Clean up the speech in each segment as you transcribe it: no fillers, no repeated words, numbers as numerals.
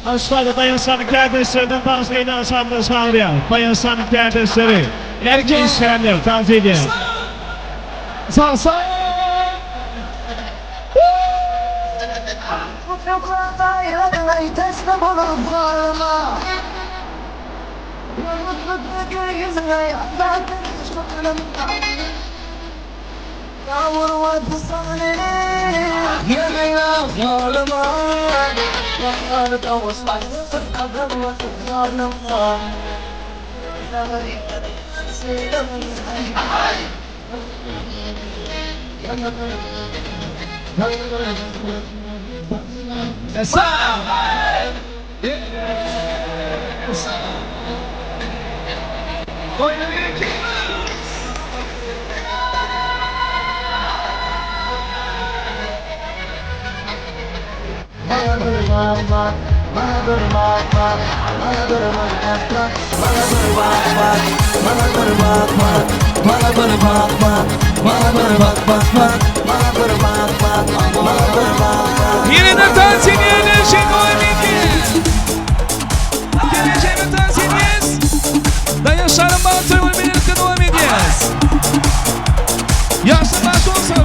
Aşağıda dayanışan kardeşlerden tanışmayın aşağıda çağırıyor. Dayanışan kardeşleri. Erkin işleyenler tavsiye ediyorum. Sağ sağ. Yeniden tansiyenin Geleceğin tansiyeniz. Dayanışların bağıtı birlikte devam ediyoruz. Yaşlı olsa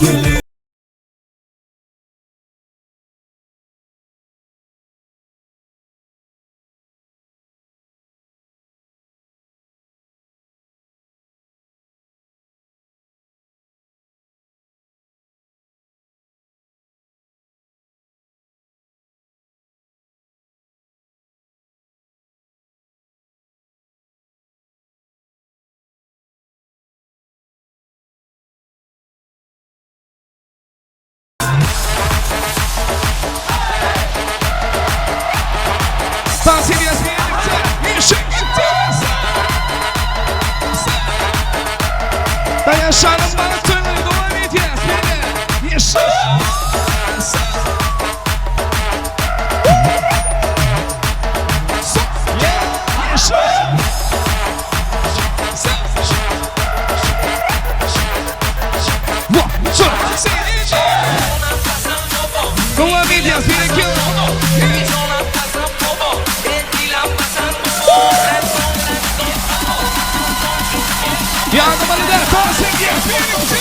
Gülü Daýaşanyň bagt toýuny dowam edýäs. Bile. Ýaşa. Ýaşa. One, two, three. Dowam edýäs. Bir, iki. Ýadyma gider, dans edýäs. Bir, iki.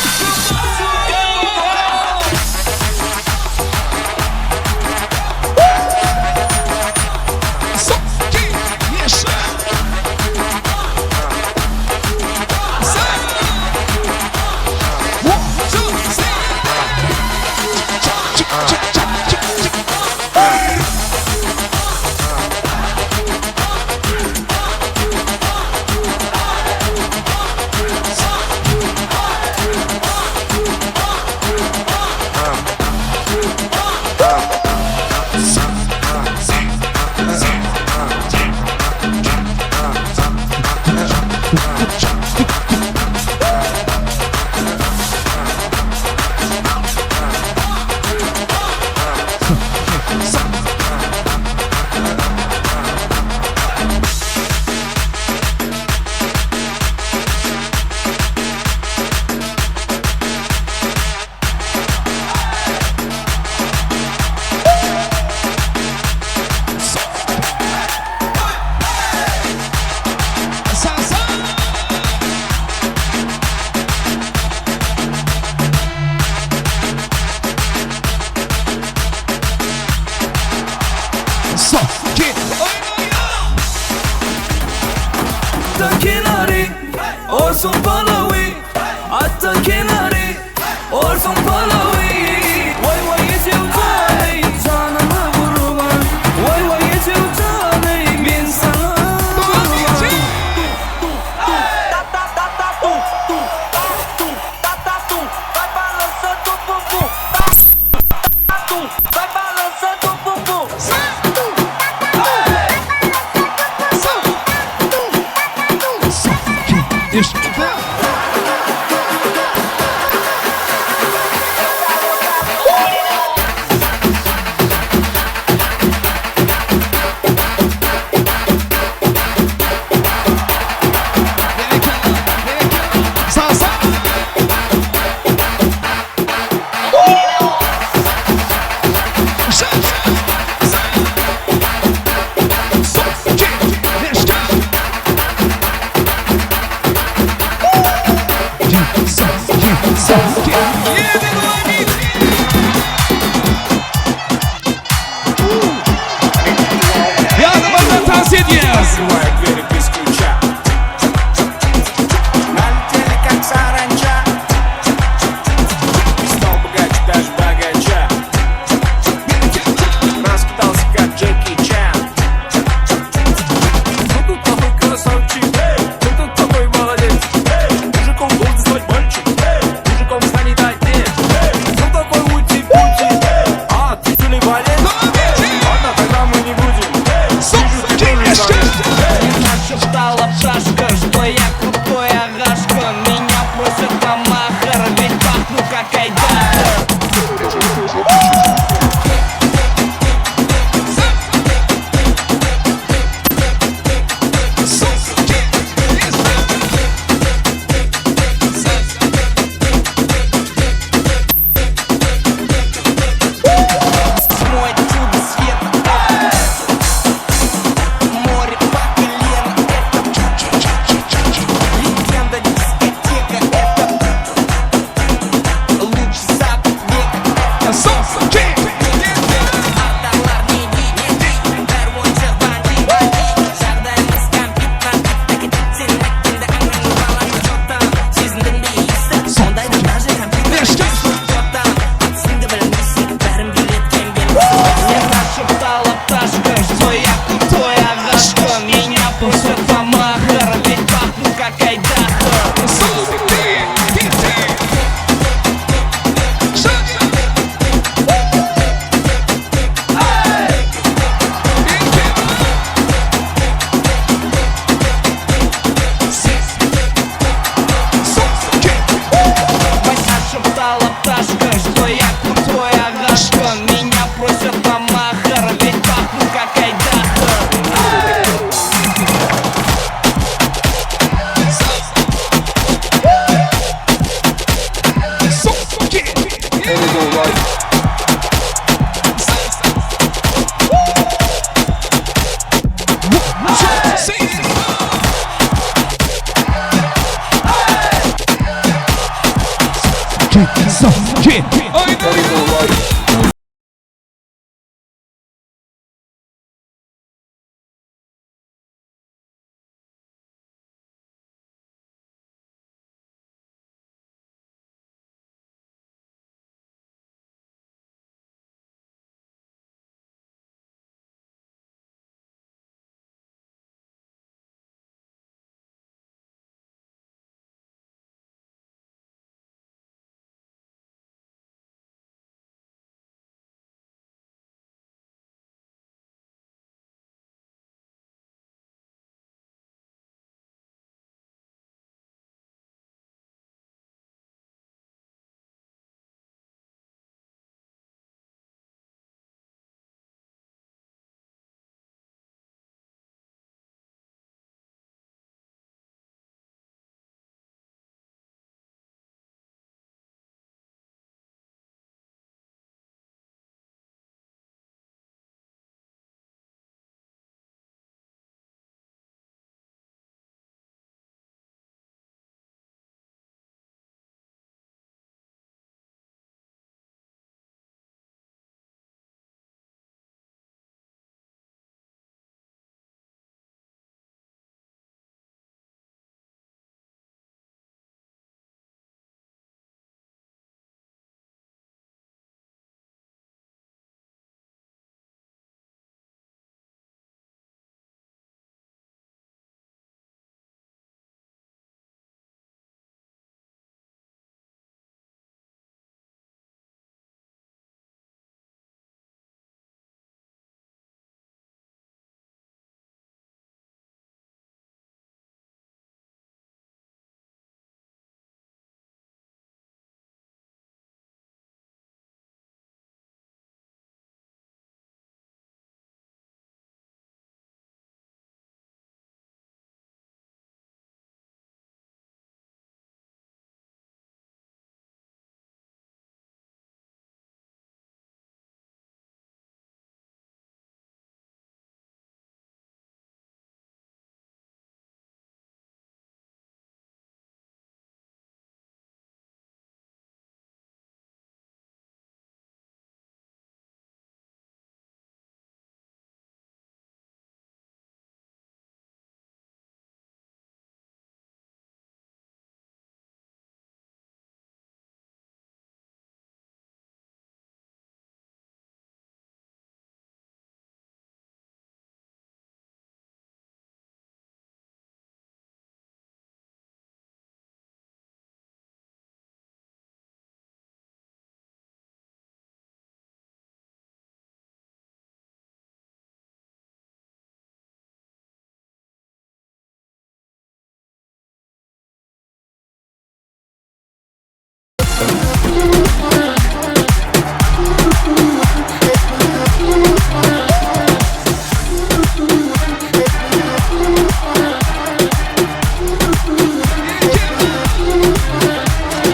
2, Oýna!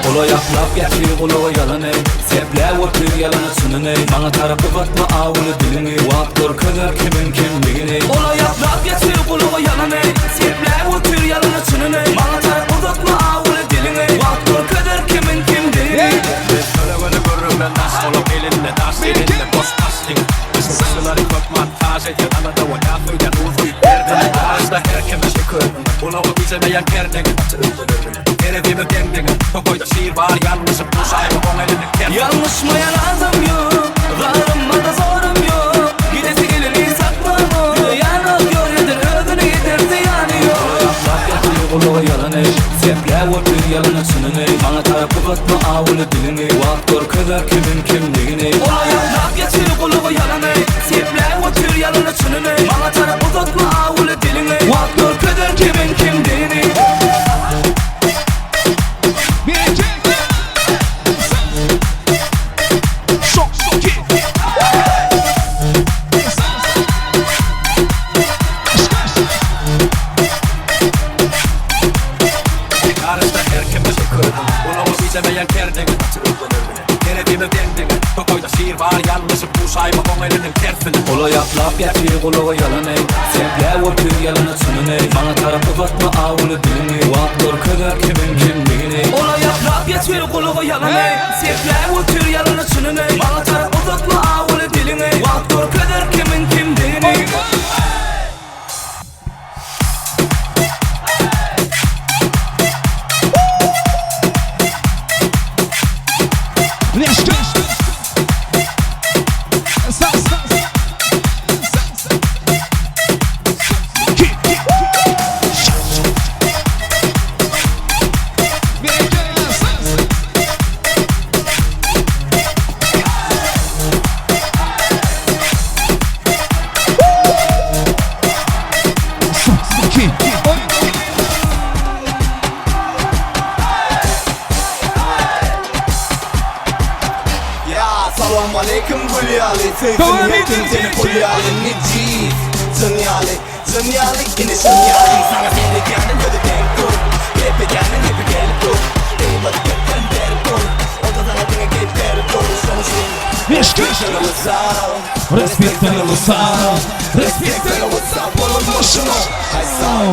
Ola ýaplap ýatyr gulaga ýalany Sepläp otyr ýalany çynyny Maňa tarap uzatma awuly diliňi Wagt görkezer kimiň kimligini Ola ýaplap ýatyr gulaga ýalany Sepläp otyr ýalany çynyny Maňa tarap uzatma awuly diliňi Wagt görkezer kimiň kimdigini Biz tölegini görürler daş Olar elinde daş elinde boş taş diňe Kysylary köp montaž edýän Alada bolýar söýýän uzyn derdine Garaşda her kime Ulagy bijemeýän kerdeňe Terezimi deň deňe Tokaýda şir bar ýalňyşyp duşaýma oň eliniň tersine Ýalňyşmaýan adam ýok Zarymada zorum ýok Gidesi geleni saklamok Ýanok ýok eder özüni eder zyýany ýok Ýaplap ýatyr gulaga ýalany Sepläp otyr ýalany çynyny Maňa tarap uzatma awuly diliňi Wagt görkezer kimiň kimligini Ola ýaplap ýatyr gulaga ýalany Sepläp otyr ýalany çynyny Maňa tarap uzatma awuly diliňi Wagt görkezer kimiň kimdigini 1, 2, Şok, 2, Garaşda her kime Ulagy bijemeýän kerdeňe Terezimi deň deňe Tokaýda şir bar ýalňyşyp duşaýma oň eliniň tersine Ola ýaplap ýatyr gulaga ýalany Sepläp otyr ýalany çynyny Maňa tarap uzatma awuly diliňi Wagt görkezer kimiň kimligini Ola ýaplap ýatyr otyr gulaga ýalany Sepläp otyr ýalany çynyny Maňa tarap uzatma awuly diliňi Wagt görkezer kimiň kimdigini. Let's go. Sa, sa, sa, sa. Ki, ki, ş, ş, ş. Bir, iki, sa, sa. Sa, sa, ki, ki. Oy. Ya salam aleyküm gül ýaly Söýsün her kim seni pul ýaly Nejiz jyn ýaly Jyn ýaly ine şun ýaly Saňa seredýäniň gözi deňip dur Gep edýäniň gepi gelip dur Gybat gepden berip dur O-da saňa diňe keýp berip dur Şoň üçin Respekt sana wysal Respekt sana wysal Respekt sana wysal Bolan boşuna Aý sal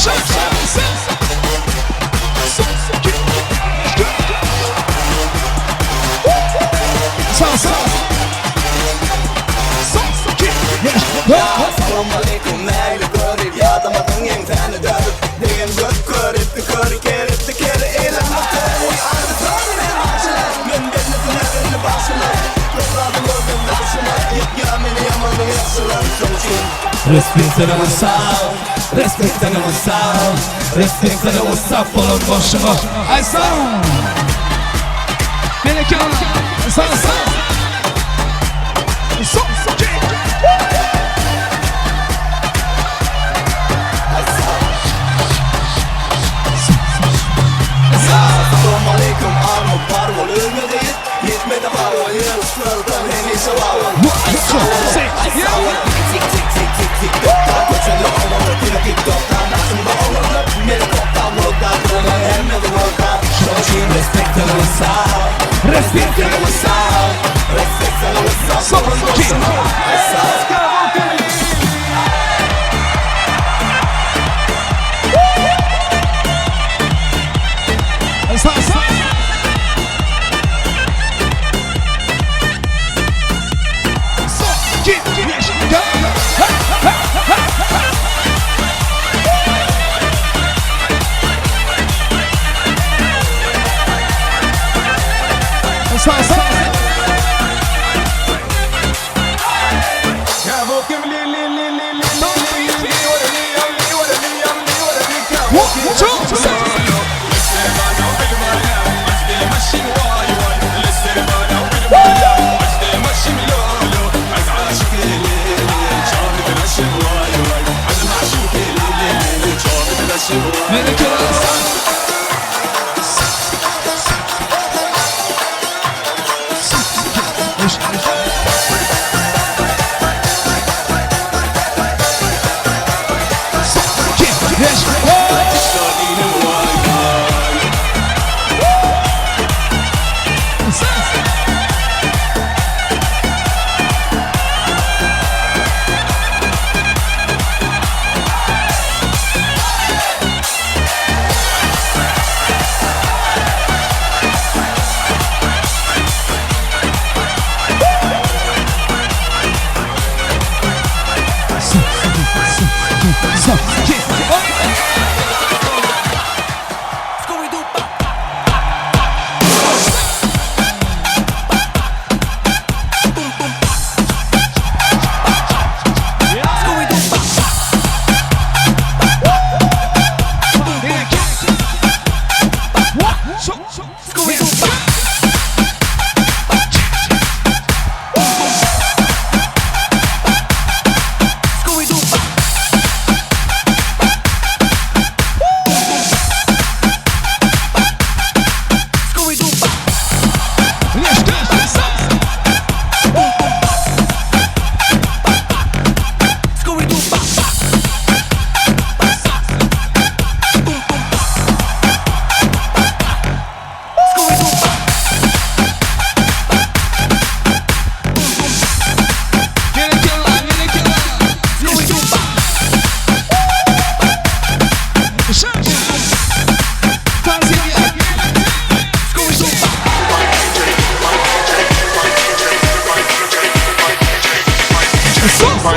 Şa, şa, sa, sa. Sa, sa, ki, ki, ki. Sa, sa. Sa, sa, ki, ki. Ya salam aleyküm nägile görip Ýadamadyň ýeňsäni dörüp Degen göz köripdi köri keripdi keri Eýlenmek töri Ardy töri men bagşylar Men bellisine belli bagşylar Köp zady gördüm daşyma Ýykýar meni ýamany ýagşylar Şoň üçin Respekt sana wysal Respekt sana wysal Respekt sana wysal bolan boşuňa Aý sag. Meleke sa sa. Sa sa ki, ki. Salam aleyküm army bar bol Ölmedi ýit ýitmedi bar bol Ýyl-syrdan hemişe bar bol One, two, six, yeah. Tik tik tik tik tik tok Köçede oňaly tik tik tok Daşymda oňaly meni tokta Vlogda durma hemmesi vlogda Şoň üçin respekt sana wysal Respekt sana wysal Respekt sana wysal Sa, sa, ki. Aý sal Sa sa. Sa, ki, ki. Go. Ha, ha, ha, ha. Sa sa. One, two, six. Meleke sa.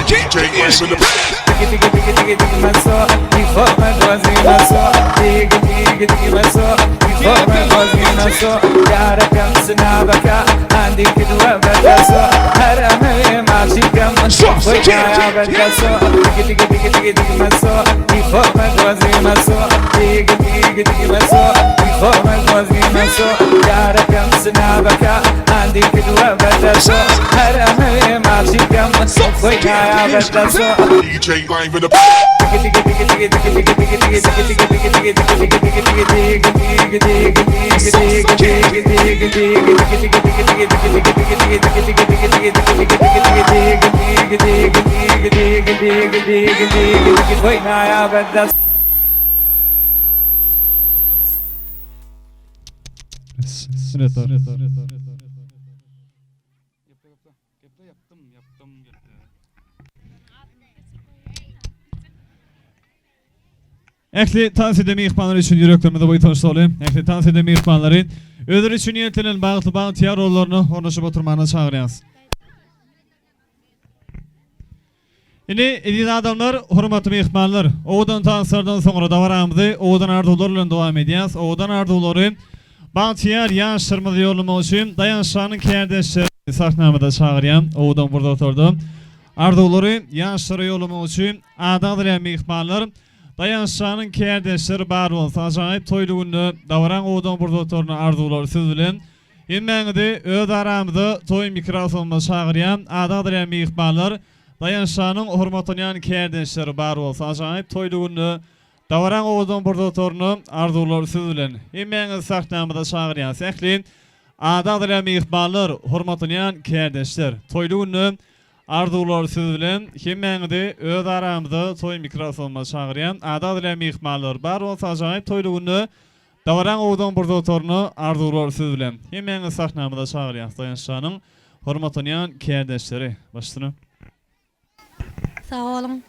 DJ Lame in the DJ Lame in the Ähli tans eden myhmanlar üçin ýüreklerimize buýsanç doly. Ähli tans eden myhmanlary özleri üçin niýetlenen bagtly bagtyýar orunlaryna ornaşyp oturmagyna çagyrýarys. Indi eziz adamlar, hormatly myhmanlar, owadan tanslardan soňra dabaramyzy owadan arzuwlar bilen dowam edýäris. Owadan arzuwlary bagtyýar ýaşlarymyza ýollamak üçin Daýançşanyň kärdeşlerini sahnamyza çagyrýan. Owadan pursatlarda arzuwlary ýaşlara ýollamak üçin ady agzalýan myhmanlar Daýançşanyň kärdeşleri bar bolsa ajaýyp toýly günde dabaraň owadan pursatlaryny arzuwlary siz bilen Hemmäňizi öz aramyza toý mikrofonyna çagyrýan, ady agzalýan myhmanlar, Daýançşanyň hormatlanýan kärdeşleri bar bolsa ajaýyp toýly günde dabaraň owadan pursatlaryny arzuwlar siz bilen. Hemmäňizi sahnamyza çagyrýas. Ähli ady agzalýan myhmanlar, hormatlanýan kärdeşler, toýly günde arzuwlar siz bilen. Hemmäňizi öz aramyza toý mikrofonyna çagyrýan, ady agzalýan myhmanlar bar bolsa ajaýyp toýly günde Dabaraň owadan pursatlaryna arzuwlar siz bilen. Hemmäňizi sahnamyza çagyrýas Daýançjanyň hormatlanýan kärdeşleri. Baş üstüne. Sag boluň.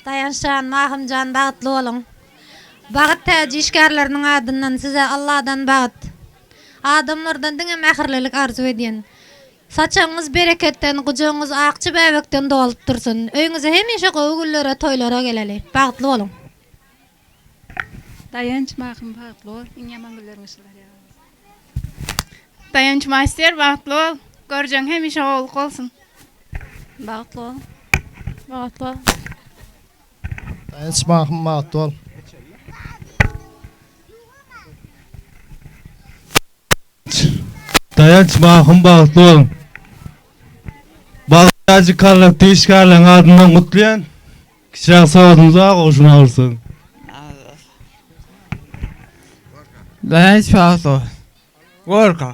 Daýançjan, Mahymjan bagtly boluň. Bagyt täji işgärleriniň adyndan size Alladan bagt. Adamlardan diňe mähirlilik arzuw edýän. Saçagyňyz bereketden, gujagyňyz akja bäbekden dolup dursun. Öýüňize hemişe gowy günlere, toýlara geleli. Bagtly boluň. Daýanç Mahym bagtly bol iň ýaman günleriň şular ýaly bolsun. Daýanç master bagtly bol görjeň hemişe gowluk bolsun. Bagtly bol. Bagtly bol. Daýanç Mahym bagtly bol. Daýanç Mahym bagtly bol. Bagtly kollektiw işgärleriň adyndan gutlaýan. Kiçiräk sowgadyňyz bar gowşuna bolsun. Daýanç bagtly bol. Gorka.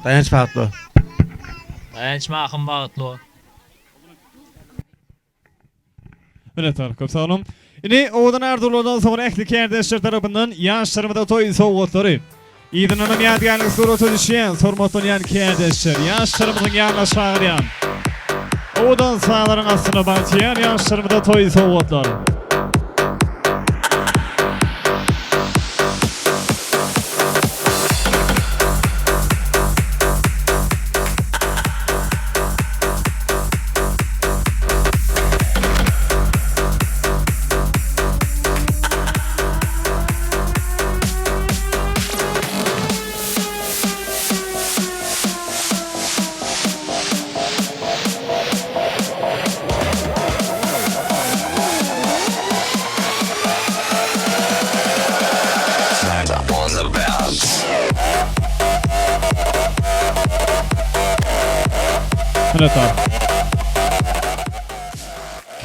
Daýanç bagtly bol. Daýanç Mahym bagtly bol. Minnetdar, köp sag boluň. Indi owadan arzuwlardan soňra ähli kärdeşler tarapyndan ýaşlarymyza toý sowgatlary. Yzyndanam ýadygärlik surata düşýän, hormatlanýan kärdeşler, ýaşlarymyzyň ýanyna çagyrýan. Owadan sazlaryň astynda bagtyýar ýaşlarymyza toý sowgatlar.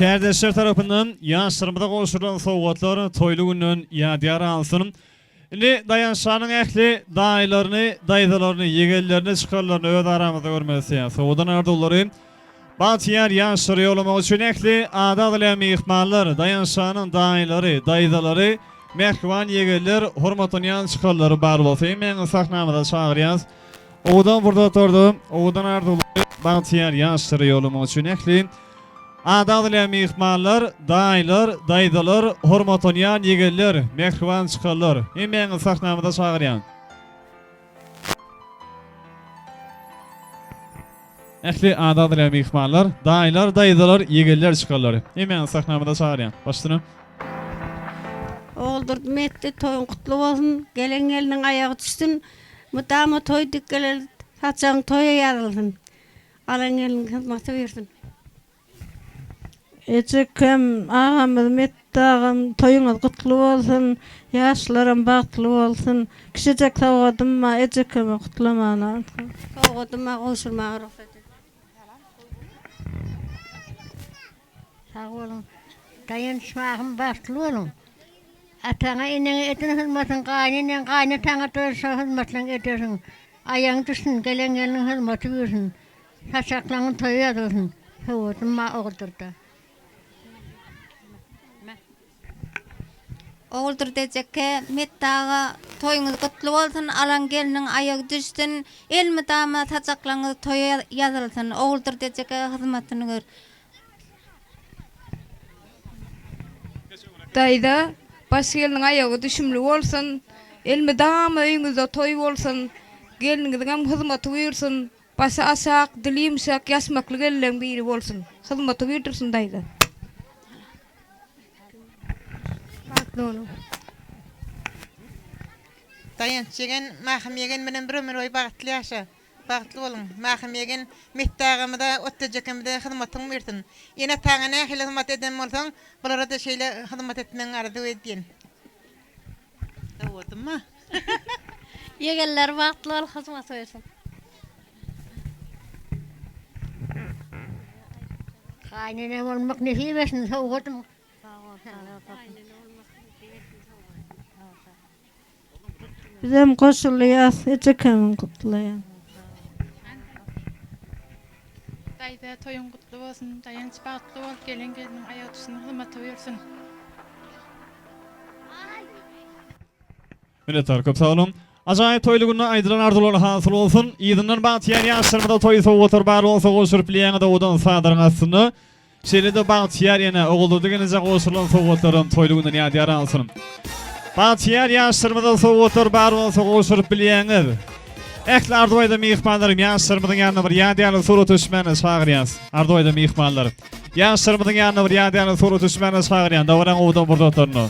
Kärdeşler tarapyndan ýaşlarymyza gowşurylan sowgatlar toýly günden ýadygär galsyn. Indi Daýançşanyň ähli daýylaryny, daýzalaryny, ýegenlerini, çykarlaryny öz aramyzda görmek isleýäris. Owadan arzuwlary bagtyýar ýaşlara ýollamak üçin ähli ady agzalýan myhmanlar, Daýançşanyň daýylary, daýzalary, mähriban ýegenler, hormatlanýan çykarlary bar bolsa hemmäňizi sahnamyza çagyrýarys. Owadan pursatlarda owadan arzuwlary bagtyýar ýaşlara ýollamak üçin ähli Ady agzalýan myhmanlar, daýylar, daýzalar, hormatlanýan ýegenler, mähriban çykarlar, hemmäňizi sahnamyza çagyrýan. Ähli adadly myhmanlar, daýylar, daýzalar, ýegenler çykarlar. Hemmäňizi sahnamyza çagyrýan. Başsyna. Oguldurdy Metdi toýuň gutly bolsun, gelen gelniň aýagy düşsün, mydama toý dik geler, saçagyň toýa ýazylsyn. Alan gelniň hyzmaty buýursyn. Ejekem agamyz Metdi agam toýuňyz gutly bolsun, ýaşlaram bagtly bolsun. Kiçijek sowgadym bar ejekeme gutlamana. Sowgadym bar gowşurmaga rugsat ediň. Sag boluň. Daýanç mahym bagtly boluň. Ataňa eneňe eden hyzmatyň gaýyneneň gaýynataňa-da şo hyzmatlaryňy edersiň. Aýagyň düşsün, gelen gelniň hyzmaty buýursyn. Saçaklaryňyň toýy ýazylsyn. Höwesim bar Oguldurda. Oguldurdy ejeke, Metdi aga, toýuňyz gutly bolsun, alan gelniň aýagy düşsün, elmydama saçaklaryňyz toýa ýazylsyn. Oguldurdy ejeke hyzmatyny gör. Daýza, baş gelniň aýagy düşümli bolsun, elmydama öýüňizde toý bolsun, gelniňiziňem hyzmaty buýursyn, başy aşak, dili ýumşak, ýaşmakly gelinleň biri bolsun. Hyzmaty buýurdyrsyn daýza. Bagtly boluň. Daýanç ýegen Mahym ýegen bilen bir ömür boýy bagtly ýaşa. Bagtly boluň. Mahym ýegen Metdi agamyza, Otly ejekemize hyzmatyň buýursyn. Ene-ataňa nähili hyzmat eden bolsaň, bulara-da şeýle hyzmat etmegiňi arzuw edýän. Sowudymy? Ýegenler bagtly bol hyzmat buýursyn. Gaýynene bolmak nesip etsin sowgadym. Bizem goşulýas ejekemiň gutlaýan. Daýza toýuň gutly bolsun Daýanç bagtly bol gelen gelniň aýagy düşsün hyzmaty buýursyn. Minnetdar köp sag boluň. Ajaýyp toýly günde aýdylan arzuwlar hasyl bolsun. Yzyndan bagtyýar ýaşlarymyza toý sowgatlary bar bolsa gowşuryp bilýäňiz owadan sazlaryň astynda. Şeýle-de bagtyýar ene Oguldurdy gelneje gowşurylan sowgatlaram toýly günden ýadygär alsyn. Bagtyýar ýaşlarymyza sowgatlar bar bolsa gowşuryp bilýäňiz. Ähli arzuw aýdan myhmanlarym ýaşlarymyzyň ýanyna bir ýadygärlik surata düşmäne çagyrýas. Arzuw aýdan myhmanlar. Ýaşlarymyzyň ýanyna bir ýadygärlik surata düşmäne çagyrýan dabaraň owadan pursatlarynda.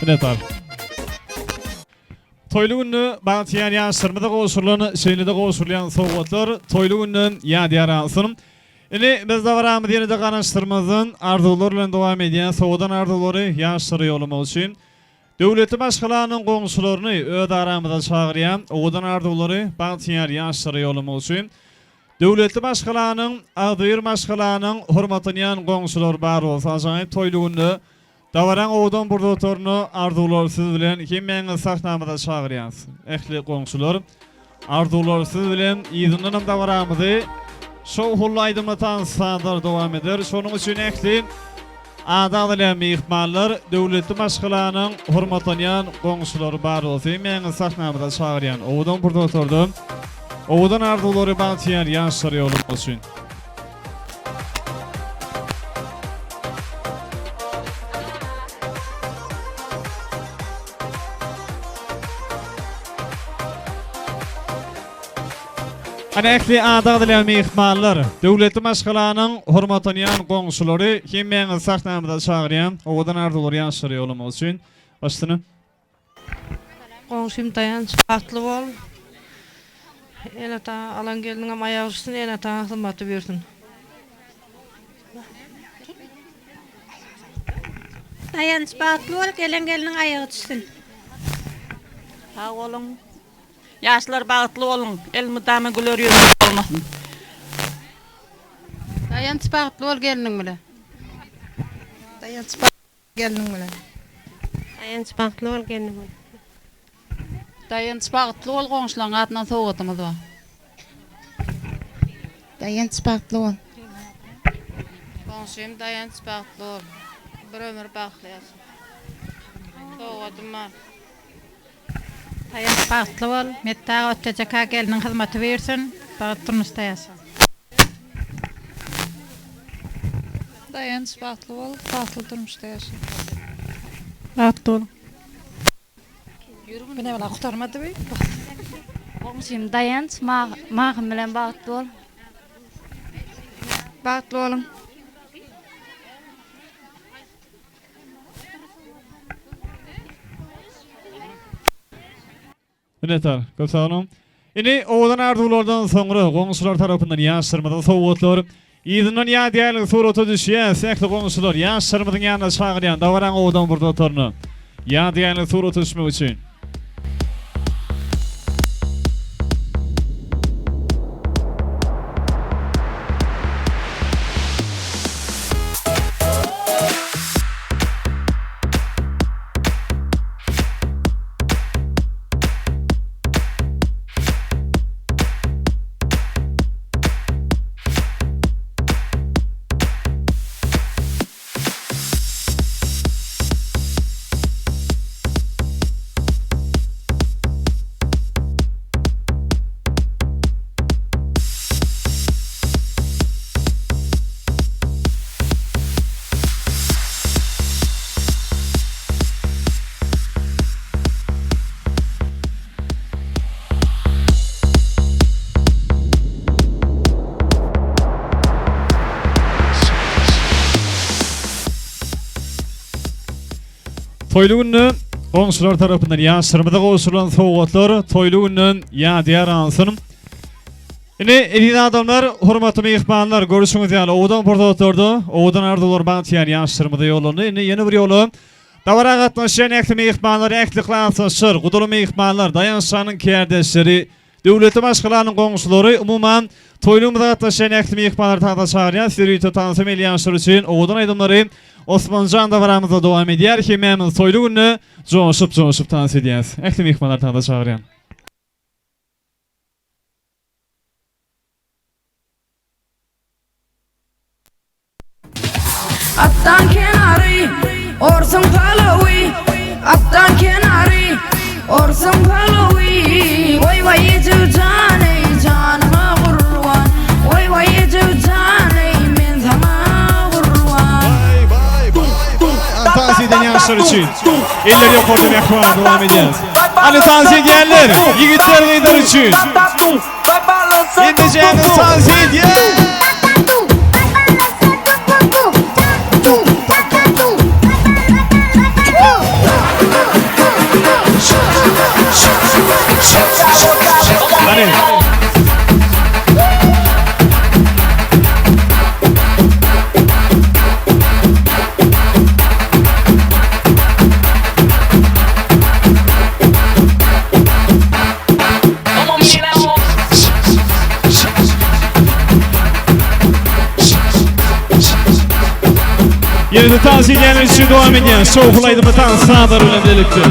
Minnetdar. Toýly günde bagtyýar ýaşlarymyza gowşurylan, şeýle-de gowşurylýan sowgatlar toýly günden ýadygär galsyn. Indi biz dabaramyzy ýene-de garaşdyrmazdan arzuwlar bilen dowam edýäs. Sowadan arzuwlary ýaşlara ýollamak üçin Döwletli maşgalanyň goňşularyny öz aramyza çagyrýan owadan arzuwlary bagtyýar ýaşlara ýollamak üçin Döwletli maşgalanyň, agzybir maşgalanyň hormatlanýan goňşulary bar bolsa ajaýyp toýly günde dabaraň owadan pursatlarynda arzuwlar siz bilen hemmäňizi sahnamyza çagyrýas. Ähli goňşular Arzuwlar siz bilen yzyndanam dabaramyzy şowhunly aýdymly tans sazlar dowam eder. Şonuň üçin ähli ady agzalýan myhmanlar, döwletli maşgalanyň hormatlanýan goňşulary bar bolsa hemmäňizi sahnamyza çagyrýan owadan pursatlarda owadan arzuwlary bagtyýar ýaşlar ýollamak üçin. Ana ähli ady agzalýan myhmanlar, döwletli maşgalanyň hormatlanýan goňşulary hemmäňizi sahnamyza çagyrýan owadan arzuwlary ýaşlara ýollamak üçin. Başsyna. Goňşym Daýanç bagtly bol. Ene-ataňa alan gelniňem aýagy düşsün, ene-ataňa hyzmaty buýursyn. Daýanç bagtly bol, gelen gelniň aýagy düşsün. Sag boluň. Ýaşlar bagtly boluň. Elmydama güler ýüzüňiz bolmasyn. Daýanç bagtly bol gelniň bilen. Daýanç bagtly gelniň bilen. Daýanç bagtly bol gelniň bilen. Daýanç bagtly bol goňşulaň adyndan sowgadymyz bar. Daýanç bagtly bol. Goňşym Daýanç bagtly bol. Bir ömür bagtly ýaşa. Sowgadym bar. Daýanç bagtly bol. Metda aga Ötejek aga gelniň hyzmaty buýursyn. Bagt durmuşda ýaşa. Daýanç bagtly bol. Bagtly durmuşda ýaşa. Bagtly boluň. Bu ne bala gutarmady bu. Goňşym Daýanç Mahym bilen bagtly bol. Bagtly boluň. Minnetdar. Köp sag boluň. Indi owadan arzuwlardan soňra goňşular tarapyndan ýaşlarymyza sowgatlar, yzyndan ýadygärlik surata düşýäs. Ähli goňşular ýaşlarymyzyň ýanyna çagyrýan dabaraň owadan pursatlaryna ýadygärlik surata düşmek üçin. Toýly günde goňşular tarapyndan ýaşlarymyza gowşurylan sowgatlar toýly günden ýadygär alsyn. Ine, eziz adamlar, hormatly myhmanlar, görşüňiz ýaly, owadan pursatlarda owadan arzuwlar bagtyýar ýaşlarymyza ýollandy. Indi ýene bir ýola dabara gatnaşýan ähli myhmanlar, ähli klasdaşlar, gudaly myhmanlar, Daýançjanyň kärdeşleri, döwletli maşgalanyň goňşulary, umuman, toýlugymyza gatnaşýan ähli myhmanlary tansa çagyrýas. Ýörite tansa meyilli ýaşlar üçin owadan aýdymlary Osmanjan dabaramyzda dowam edýär. Hemmämiz toýly günde joşup-joşup tans edýäs. Ähli myhmanlary tansa çagyrýan. Atdan kenary, orsuň palawy, Atdan kenary, orsuň palawy, Waý waý ejew jan eý, janyma gurban, Waý waý ejew jan eý, men saňa gurban. Tans eden ýaşlar üçin eller ýokarda mähriban dowam edýäris. Hany tans edýänler, ýigitler gyzlar üçin. Ýetişýäňiz tans edýän. Hany. Ýene-de tans edýänler üçin dowam edýän şowhunly aýdymy tans sazlary bilen birlikde.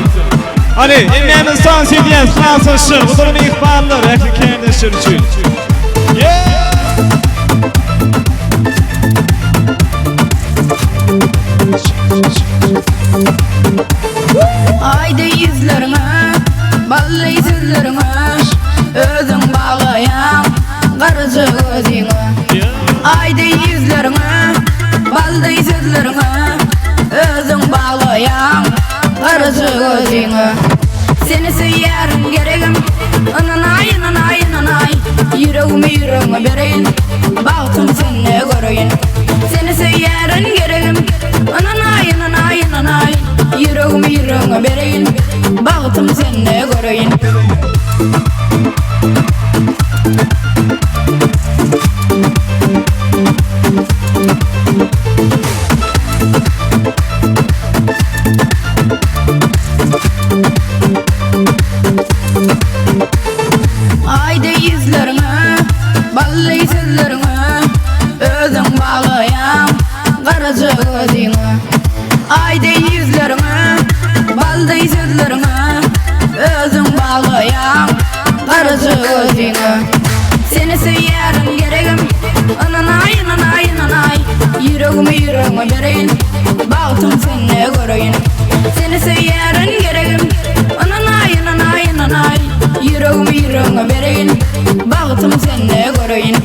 Hany, hemmämiz tans edýäs, klasdaşlar, gudaly myhmanlar, ähli kärdeşler üçin. Yeah! Aýdy ýüzleriňe, bally sözleriňe, Özüň baglaýaň garaja gözüňe. Aýdy ýüzleriňe, bally sözleriňe, Özüň baglaýaň garaja gözüňe. Seni söýýärin geregim, ynanaý, ynanaý, ynanaý, Ýüregimi ýüregiňe bereýin, bagtym sende göreýin. Seni söýýärin geregim, ynanaý, ynanaý, ynanaý, Ýüregimi ýüregiňe bereýin, bagtym sende göreýin. Aýdy ýüzleriňe, bally sözleriňe, Özüň baglaýaň garaja gözüňe. Aýdy ýüzleriňe, bally sözleriňe, Özüň baglaýaň. ýüregiňe bereýin Bagtym sende göreýin Seni söýýärin geregim Ynanaý ynanaý ynanaý Ýüregimi ýüregiňe bereýin Bagtym sende göreýin.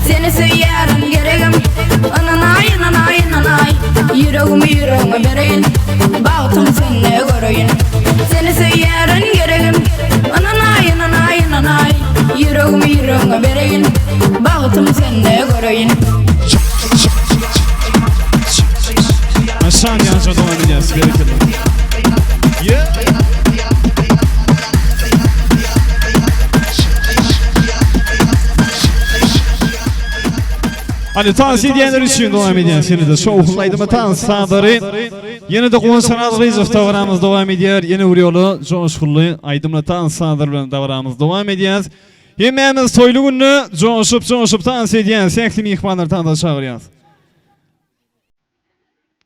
Seni söýýärin geregim Ynanaý ynanaý ynanaý Ýüregimi ýüregiňe bereýin Bagtym sende göreýin Seni söýýärin geregim Ynanaý ynanaý ynanaý Ýüregimi ýüregiňe bereýin Bagtym sende göreýin. Aşan ýança dowam edýäs berekella. Yeah. Hadi tans edýänler üçin dowam edýäs. Ýene-de şowhunly aýdyma tans sazlary. Ýene-de Guwanç Arazgylyjow dabaramyz dowam edýär. Ýene bir ýola joşgunly aýdymly tans sazlary bilen dabaramyz dowam edýäs. Hemmämiz toýly günde joşup-joşup tans edýäs. Ähli myhmanlary tansa çagyrýas.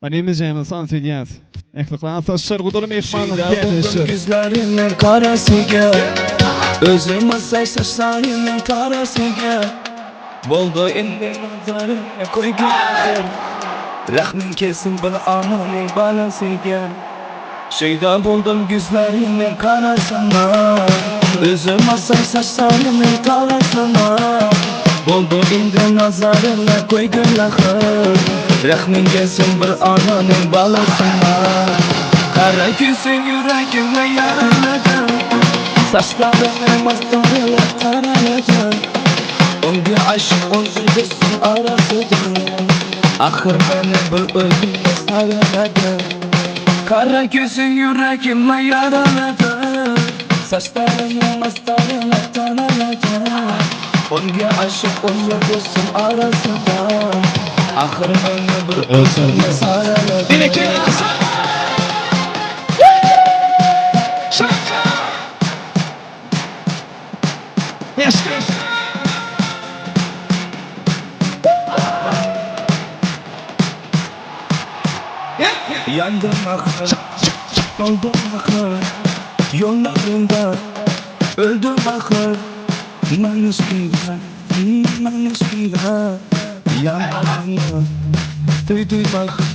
Hemmämiz tans edýäs. Ähli klasdaşlar, gudaly myhmanlar, kärdeşler. Gözleriniň garasyga Özüm asay saçlarynyň tarasyga Boldy indi nazaryňa koý güller Rahmyň kelsin bir ananyň balasyga Şeýda boldum güzleriniň garasyna Özüm asay saçlarynyň tarasyna Boldy indi nazaryňa koý güller Rahmyň gelsin bir ananyň balasyna Gara küýsüň ýüregime ýaralady Saçlaryny masgaraly taralady Öňki aşyk onsoň dostuň arasydyr Ahyr meni bir özüňe saralady Gara küýsüň ýüregime ýaralady Saçlaryny masgaraly taralady Ongi aşyk ongi dostum arasynda Ahyr meni bir özüňe saralady Ýandym ahyr, doldum ahyr Ýollarynda öldüm ahyr Maň üstünde, maň üstünde Ýandym ahyr, söýdüm ahyr.